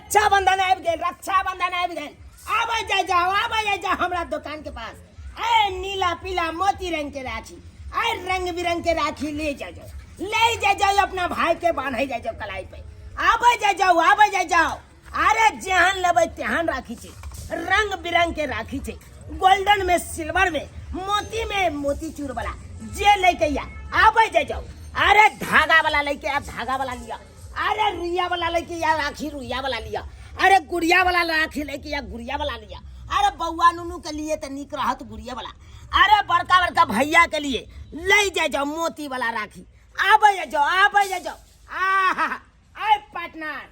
रक्षाबंधन आबि गेल, रक्षाबंधन आबि गेल। आबै जाय जाओ, आबै जाय जाओ हमरा दुकान के पास। ए नीला पीला मोती रंग के राखी, ए रंग बिरंग के राखी ले जाय जाओ, ले जाय जाओ, अपना भाई के बांधे जाय जाओ कलाई पे। आबै जाय जाओ, आबै जाय जाओ। अरे जेहन लेबै तेहन राखी छै, रंग बिरंग के राखी छै, गोल्डन में, सिल्वर में, मोती में, मोती चूर वाला जे लेके या आबै जाय जाओ। अरे धागा वाला लेके आ, धागा वाला लिया। अरे रुइया वाला लेके या राखी, रुइया वाला लिया। अरे गुड़िया वाला राखी लेके या, गुड़िया वाला लिया। अरे बउआ नुनू के लिए तो निक रहत गुड़िया वाला। अरे बड़का बड़का भैया के लिए ले जाय जाओ मोती वाला राखी। आबै जाय जाओ, आबै जाय जाओ। आहा, आय पार्टनर।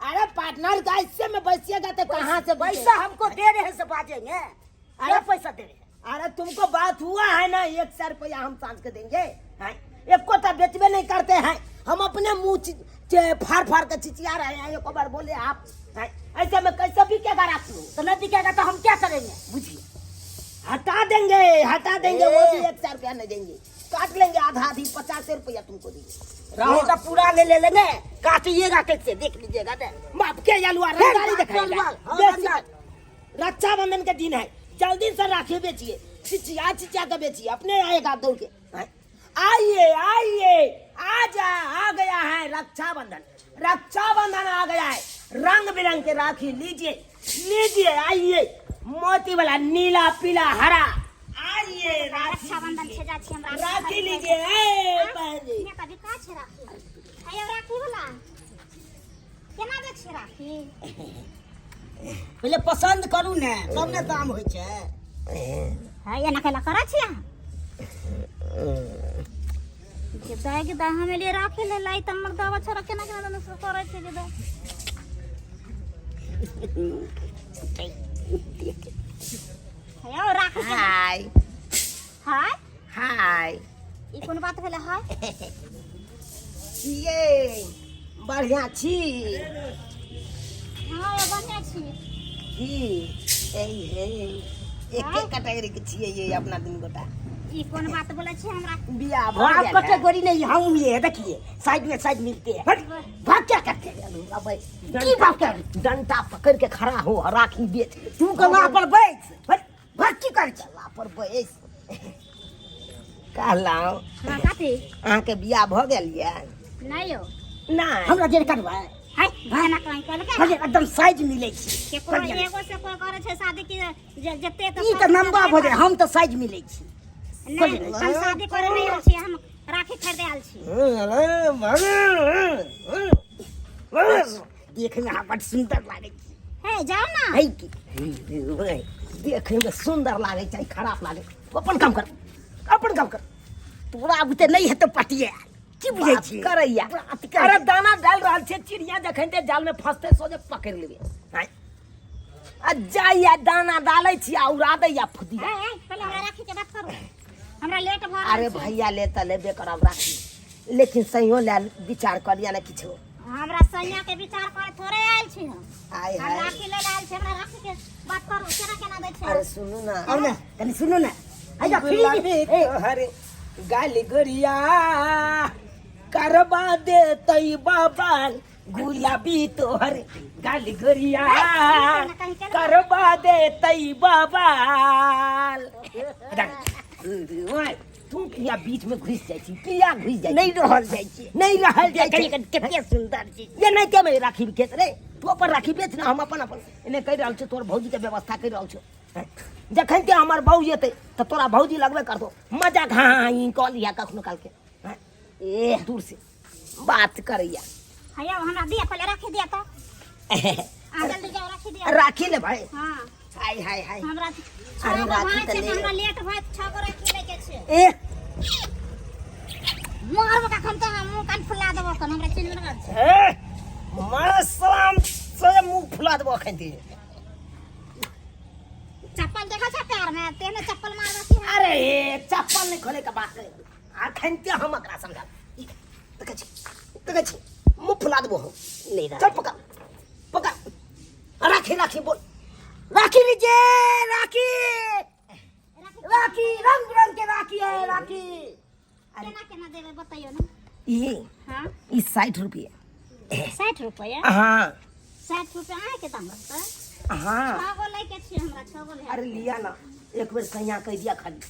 अरे पार्टनर का ऐसे में बैसिएगा तो कहाँ से पैसा हमको दे रहे हैं से बाजेंगे। अरे क्या पैसा दे रहे हैं? अरे तुमको बात हुआ है ना, 100 रुपया हम सांझ के देंगे। हैं? एको तो बेचबे नहीं करते हैं हम, अपने मुंह फाड़ फाड़ के चिचिया रहे हैं। एक बार बोले आप, हैं? ऐसे में कैसे बिकेगा राखी? तो नहीं बिकेगा तो हम क्या करेंगे? बुझिए, हटा देंगे, हटा देंगे, वो भी 100 रुपया नहीं देंगे, काट लेंगे आधा आधी, 50 रुपया तुमको देंगे। राहुल का पूरा ले ले लेंगे, काटिएगा कैसे देख लीजिएगा ना। बाप के अलुआ रंगारी दिखाएगा। हाँ, बेच रंगारी। रक्षाबंधन के दिन है, जल्दी से राखी बेचिए, चिचिया चिचिया के बेचिए, अपने आएगा दौड़ के। हैं? आइए आइए, आ जा, आ गया है रक्षाबंधन, रक्षाबंधन आ गया है। रंग बिरंग के राखी लीजिए, लीजिए, आइए, मोती वाला, नीला पीला हरा, आइए राखी रक्षाबंधन लीजिए। छै, जाइ छी हम राखी लीजिए। ए बहन जी। हियाँ तऽ बिका छै राखी। आइयो राखी वाला केना दै छै राखी? पहिले पसंद करू ने तब ने दाम होइ छै। है एना कैला करै छी अहाँ? जे दाइ के दा हम एलियै राखी ले लाई तऽ हमर दावा छोरा केना केना दन से करै छै जे दाइ। हेयौ राखी के हाय। हाय। हाय। ई कोन बात भेलै हाय? ये बढ़िया छी। हाँ यौ, बढ़िया छी। की ए हे एके कैटेगरी के छियै ये अपना दुनू गोटा। ई कोन बात बोलै छी हमरा? बियाह भऽ आप गेल है। कैटेगरी नहीं, हम ये है, देखिए साइड में साइड मिलते हैं। हट, भाग क्या करते हैं? अबै की बात कर? डंटा पकड़ के खड़ा हो, राखी बेच। तू गला पर बैठ, हट, भाग की कर? गला पर बैस कहलहुँ। हाँ कथी? अहाँके बियाह भऽ गेल यऽ? नहि यौ। नहि। हमरा जेल करबै? हाय, एना कहीं कहलकै? हजे एकदम साइज मिलै छै। केकरो एगो से कोइ करै छै शादी की जते तऽ ई तऽ लम्बा भऽ जाइ, हम तऽ साइज मिलै छी। नहि, हम शादी करे नहि आयल छी, हम राखी खरीदे आयल छी। देखैमे अहाँ बड सुन्दर लागै छी। हे जाउ ना। है की देखैमे सुन्दर लागै छै खराब लागै? तू अपन काम कर, अपन काम कर। तोरा बुते नहि हेतौ पटिया, की बुझै बात छी करैया। बात करैया। अरे दाना डाल रहल छै, चिड़िया जखन ते जाल में फंसते सोझे पकड़ लेबे। आँय। आ जाइया दाना डालै छी आ उड़ा दैया फुदिया। हे, हे, पहिले हमरा राखी के बात करू, हमरा लेट भऽ रहल अरे छै। भैया ले तऽ लेबे करब राखी, लेकिन सहियो लए विचार कऽ लिअ ने किछो। हमरा सैया के विचार करे थोड़े आयल छी हम। आय हम हाय। राखी ले आयल छी, हमरा राखी के बात करू, केना केना दै छै? अरे सुनू ना। आउ ने कनि सुनू ने, हैया फ्री। गुलाबी तोहर गाली गोरिया करबा दे तई बाबा, गुलाबी तोहर गाली गोरिया करबा दे तई बाबा। तू किया बीच में घुस जाइ छी? किया घुस जाइ? नहि रहल जाइ छी। नहीं रहल जाइ छै। कते सुन्दर छी। ये नहीं के में राखी बेच रे, तू अपन राखी बेच ना, हम अपन अपन एने कहि रहल छी, तोर भौजी के व्यवस्था कहि रहल छी। जखन के हमर भौजी एतै तऽ तोरा भौजी लगबे करतौ मजाक। हाँ हाँ ई कऽ लिया कखनो काल के। ए दूर से बात करैया। हैया हमरा दिया, पहिले राखी दिया तऽ। आ जल्दी जाओ राखी दिया। राखी ले भाई। हाँ। हाय हाय हाय। हमरा अरे छओ गो राखी भाय तऽ छै, ले। हमरा लेट भए 6 गो राखी लैके छै। ए मारबो कखन तऽ हम मुँह कान फुला देबो कन, हमरा चिन्ह रहल छै। ए मारा सलाम से मुंह फुला देबो अखन ते। चप्पल देखा छै पैर में, तेने चप्पल मारबो की हम? अरे ए चप्पल नहीं खोले के बात करे अखन ते, हम एकरा समझा देखै छी, देखै छी मुंह फुला देबो हम। नहीं चल पकड़ पकड़ राखी, राखी बोल, राखी लीजिए, राखी राखी, रंग बिरंग के राखी है राखी। केना केना देबै बतैयौ ने। ई हाँ ई 60 रुपये। 60 रुपया? हाँ। 60 रुपया अहाँके दाम रहतै? हाँ। 6 गो लैके छियै हमरा, 6 गो ले। अरे लिया ना, एक बेर सैया कह दिया, खाली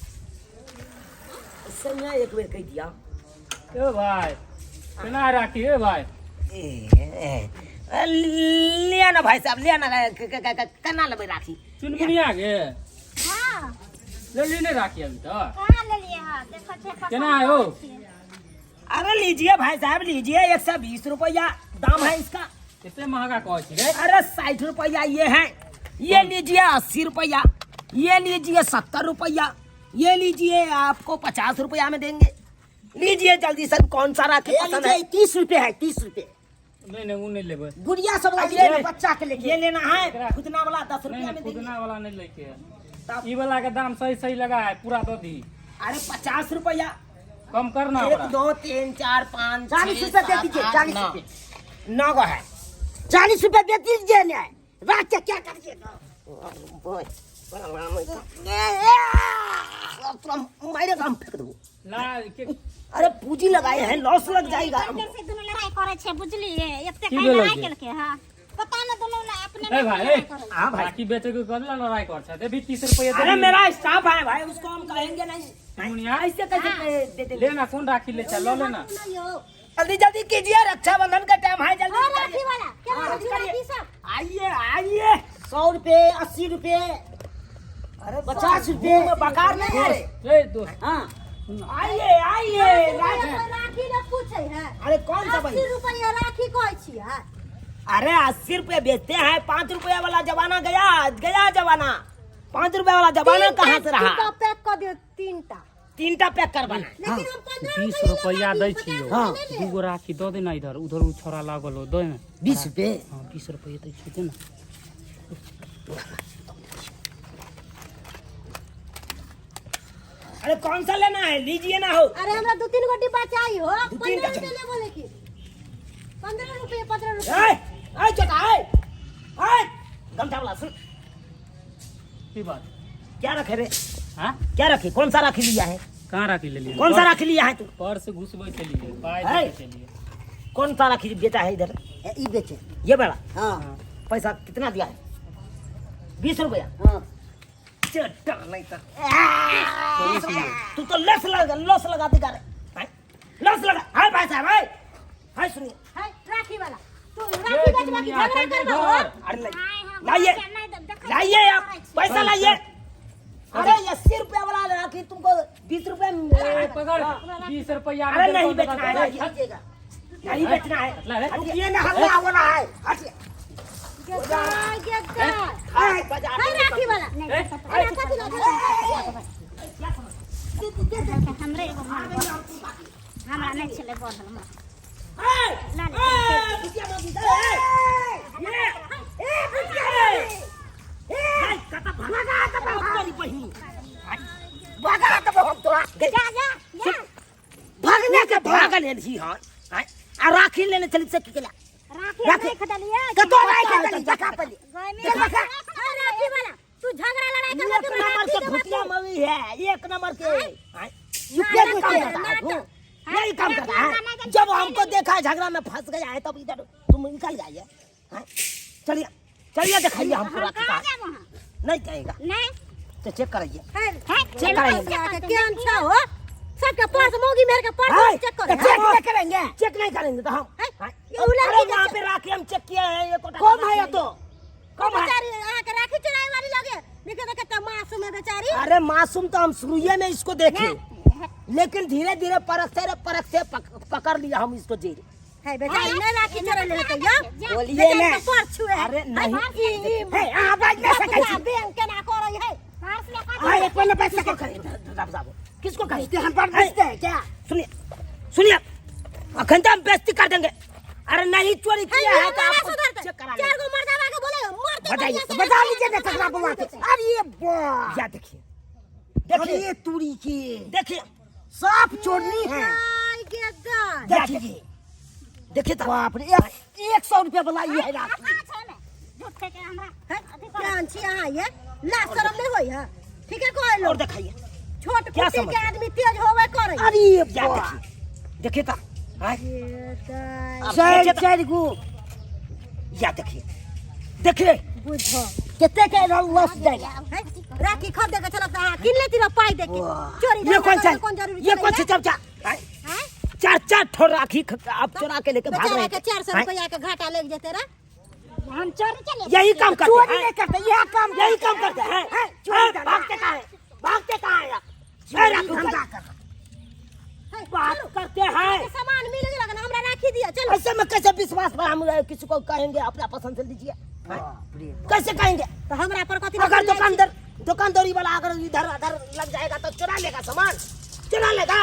सैया एक बेर कह दिया। ए भाई, केना राखी ए भाई? ए, ए, ए, लिया ना भाई साहब, लिया ना। केना लेबै राखी? चुनमुनिया के? हाँ। लेली नहीं राखी अभी तो? कहाँ लेलियै? हाँ, देखो छै पसन्द। केना है हो? छियै। अरे लीजिए भाई साहब, लीजिए। 120 रुपया दाम है इसका। कते महंगा कहै छी रे? अरे 60 रुपया ये है, ये लीजिए 80 रुपया, ये लीजिए 70 रुपया, ये लीजिए, आपको 50 रुपया में देंगे। लीजिए जल्दी से, कौन सा राखी ये पसंद है? लीजिए, 30 रुपए है, 30 रुपए। नहीं नहीं, उ नहीं लेबै। गुड़िया सब अब ये बच्चा के लेके। ये लेना है फुदना वाला, दस नहीं। रुपया नहीं। में देंगे। फुदना वाला नहीं लेके है। तब? ई वाला के दाम सही सही लगा है, पूरा दो दी। अरे 50 रुपया। कम करना एक, ओकरा। दो, तीन, चार, पाँच, 40 छः, रुपया दे सात, दीजिए, आठ, 40 नौ। रुपये। नौ गो है। 40 रुपए दे दीजिए ना, राख के क्या करिएगा? तोरा मारे हम फेंक देबो। ला के। अरे पूंजी लगाए हैं, लॉस लग जाएगा। से दुनू लड़ाई करै छै, बुझलियै? एते की काहे भेलै लड़ाई जे? केलकै? हाँ, पता न, दुनू ने अपने ए में भाई, लड़ाई ए। करै छै। हाँ भाई। राखी बेचे के कर लड़ाई कर छै, देबी 30 रुपया? अरे मेरा स्टाफ है भाई, उसको हम कहेंगे नहीं। चुनमुनिया। ऐसे कैसे दे देंगे? लेना, कौन राखी ले चल, लो लेना। जल्दी जल्दी कीजिए, रक्षाबंधन का टाइम है, जल्दी ओ निकालिए। राखी वाला क्या? हाँ, राखी निकालिए। राखी सब। आइए आइए। 100 रुपए, 80 रुपए। अरे 50 रुपए। मुंह में बकार नहीं है रे। ए दोस्त। हाँ। आइए आइए, राखी। राखी ने पूछे है। अरे कौन सा भाई? 80 रुपया राखी कहै छियै। अरे 80 रुपये बेचते हैं, 5 रुपया वाला जमाना गया, गया जमाना। 5 रुपया वाला जमाना कहाँ से रहा? पैक कऽ दियौ तीनटा। तीन टा पैक करवाना है। लेकिन हम 15 20 रुपया दै छियौ। हाँ। दूगो राखी दऽ दे ना, इधर उधर उ छोरा लागल हो, दे ना। 20 रुपए। हाँ, 20 रुपया दै छियौ, दे ना। अरे कौन सा लेना है, लीजिए ना हो। अरे हमरा दू तीन गो डिब्बा चाहिए हो। दू तीन 15 टा। रुपये लेबो, लेकिन 15 रुपये, 15 रुपये। ए, ए छोटा, ए ए गमछा वाला, सुन। की बात? क्या रखे रे? हाँ? क्या रखे? कौन सा राखी लिया है? कहाँ राखी लेलियै? कौन सा राखी लिया है तू? पर्स घुसबै छलियै, पाइ है? दै छलियै। कौन सा राखी बेचा है इधर? ई बेचे। ये बड़ा? हाँ। पैसा कितना दिया है? 20 रुपया? हाँ। चट्टा नहीं तो तू तो लॉस लगा, लॉस लगा देगा रे। हैं? लॉस लगा हाय भाई साहब, हाय हाय, सुनिए। है राखी वाला, तू ए, राखी बेचबा की चुनमुनिया, झगड़ा चल करबा घर। हो? अरे लाइए। लाइए, लाइए आप पैसा लाइए। अरे 80 रुपया वाला राखी तुमको 20 रुपया ए, पकड़, 20 रुपया। अरे नहीं बेचना है राखी, नहीं बेचना है। ले। रुकिए ना, हल्ला हो रहा है। हटिए। गेदा गेदा। हाय बाजार। है राखी वाला। ए, अरे कथी लगे हमरे? एगो माल हमरा नहि छलै बढ़ल माल। ए, ला ले। ए, भुतिया मौगी, ए, ए, ए, भुतिया, ए, ए, कतऽ भगा देबौ तोरी बहिन। भगा देबो हम तोरा। जा जा जा। भागने के भागल एलही हन, आँय? आ राखी लेने चली से की केला? राखी राखी। राखी देलियै। कतौ राखि देली जगह पर? गाय में देखा। है राखी वाला, तू झगड़ा लड़ाई करबा एक के नंबर के राखी देबा भुतिया तू? मौगी है, एक नंबर के, आँय? रुपया यही देते काम हैं। करता है नाटक। तू, यही काम राखी करता है। हमरा नहीं। जब हमको देखा है झगड़ा में फंस गया है, तब इधर तुम निकल जाइए, आँय? चलिए चलिए, दिखाइए हमको हम राखी कहाँ का। जाब वहाँ? नहीं जाएगा। नहीं। तो चेक कराइए। है। चेक कराइए। केहन छौ हो? सबके पर्स, मौगी मेर के पर्स हाय, चेक तो कर। चेक नहीं करेंगे, चेक नहीं करेंगे तो हम है? हाँ? ये उ लड़की अरे के वहाँ पे राखी हम चेक किए हैं, ये कोटा कम है ये तो। कम है। बेचारी अहाँ के राखी चुराए वाली लगे, देखियो तो कते मासूम है बेचारी। अरे मासूम तो हम शुरू में इसको देखे, लेकिन धीरे धीरे परखते रहे, परखते पकड़ लिया हम इसको जेल। है बेचारी नहीं राखी चोरले होतै यौ। बोलिए बेचारी ना। के पर्स छुए है। अरे नहीं। ई हे, अहाँ बाजि नहि सकै छी। बैंक केना करै है पर्स ले? हाँ, एक मिनट, पैसा किसको खरीद, किसको खरीदते हम पर बेचते हैं क्या? सुनिए सुनिए, अखन तो हम बेइज्जती कर देंगे। अरे नहीं चोरी किया है तो आपको चेक करा चार गो मर्दावा के बोले मरते। बताइए, बढ़िया से। बता लीजिए ना ककरा बउआ के। अरे वाह! या देखिए देखिए। अरे तुरी की। देखिए। साफ चोरनी है। आय गेदा। या देखिए देखिए तो। बाप रे, 100 रुपया वाला ये है राखी। झूठ के हमरा केहन छी अहाँ ये? ला शरम नहीं होई है? ठीक है कहलो। और दिखाइए। छोट क्या कुत्ते समझ? के आदमी तेज होवे करे। अरे या वाह! देखिए देखिए तो, हाँ? गेदा। अब चार देखिए तो। चार गो। या देखिए देखिए बुझो कते के लॉस जाएगा। राखी खरीदे के चलत अहाँ किन लेती रह पाई देके चोरी ये कौन धंधा सा करे के कोन जरूरी ये कौन छलै सी चमचा हैं? चार चार ठो राखी आप चुरा के लेके भाग बेचारा रहे के थे 400 हैं? रुपया के घाटा लग जेते रे। हम चोरी चले यही काम करते चोरी हैं, नहीं करते, यह काम यही काम करते हैं। हैं, चोरी हैं, धंधा। भागते कहाँ है, भागते कहाँ है यार? चोरी राखी धंधा कर। कर। बात करते हैं। सामान मिल गेल ना, हमरा राखी दिया चलो। ऐसे में कैसे विश्वास पर हम किसी को कहेंगे अपना पसंद से लीजिए? बाप रे बाप। कैसे कहेंगे? तो हमरा पर कथी अगर लग दुकानदार दुकानदारी वाला अगर इधर उधर लग जाएगा तो चुरा लेगा सामान, चुरा लेगा।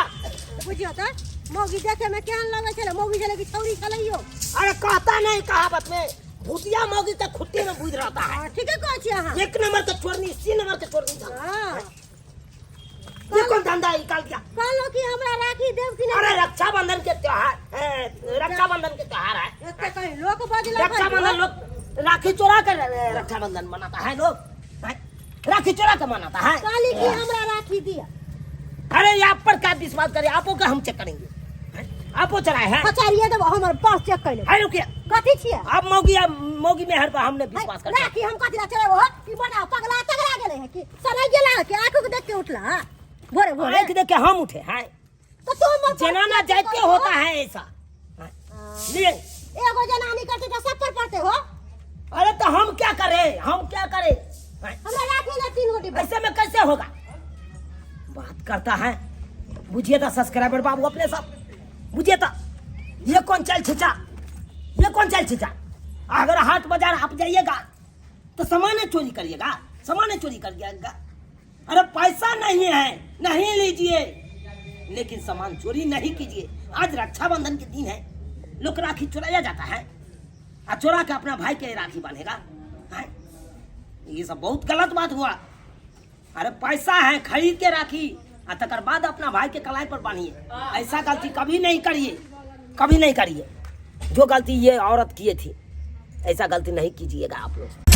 बुझियो तो मौगी देखे में केहन लगै छलै, मौगी छलै कि छौरी छलै यो? अरे कहता नहीं कहावत में भूतिया मौगी के खुट्टी में बुझ रहता है। हां ठीके कहै छी अहाँ। एक नंबर के चोरनी, 80 नंबर के चोरनी। हां ये कौन धंधा निकाल दिया? कहलो कि हमरा राखी देव कि नहीं? अरे रक्षाबंधन के त्योहार, रक्षाबंधन के त्योहार है। एते कहीं लोग बजलक है। रक्षाबंधन लोग राखी चोरा कर रक्षाबंधन मनाता है लोग, हैं? राखी चोरा के मनाता है। कहली कि हमरा राखी दिया। अरे आप पर क्या विश्वास करें? आपो का हम चेक करेंगे, हैं? आपो चलाए हैं? पचारिए देबो हमर पर्स चेक कर ले। अरे रुकिए, कथी छियै? आप मौगी, आप मौगी में हर पर हमने विश्वास कर लिया। राखी हम कथी ला चलेबो हो? ई बड़ा पगला तगड़ा गेलै है कि सनै गेला है कि आंख के देख के उठला है? भोरे भोरे आंख देख के हम उठे हैं। तो तुम हमर पर्स जनाना चेक जाते करो। होता है ऐसा। लिए। एगो जनानी करते तो सब पर पड़ते हो। अरे तो हम क्या करें, हम क्या करें? हमरा राखी ला 3 गो डिब्बा। ऐसे में कैसे होगा? बात करता है। बुझिए था सब्सक्राइबर बाबू अपने सब बुझिए था, ये कौन चल छिचा, ये कौन चल छिचा? अगर हाट बाजार आप जाइएगा तो सामान चोरी करिएगा, सामान चोरी करिएगा। अरे पैसा नहीं है नहीं लीजिए, लेकिन सामान चोरी नहीं कीजिए। आज रक्षाबंधन के दिन है, लोग राखी चुराया जाता है और चुरा के अपना भाई के राखी बांधेगा। ये सब बहुत गलत बात हुआ। अरे पैसा है खरीद के राखी और तकर बाद अपना भाई के कलाई पर बांधिए। ऐसा गलती कभी नहीं करिए, कभी नहीं करिए। जो गलती ये औरत किए थी ऐसा गलती नहीं कीजिएगा आप लोग।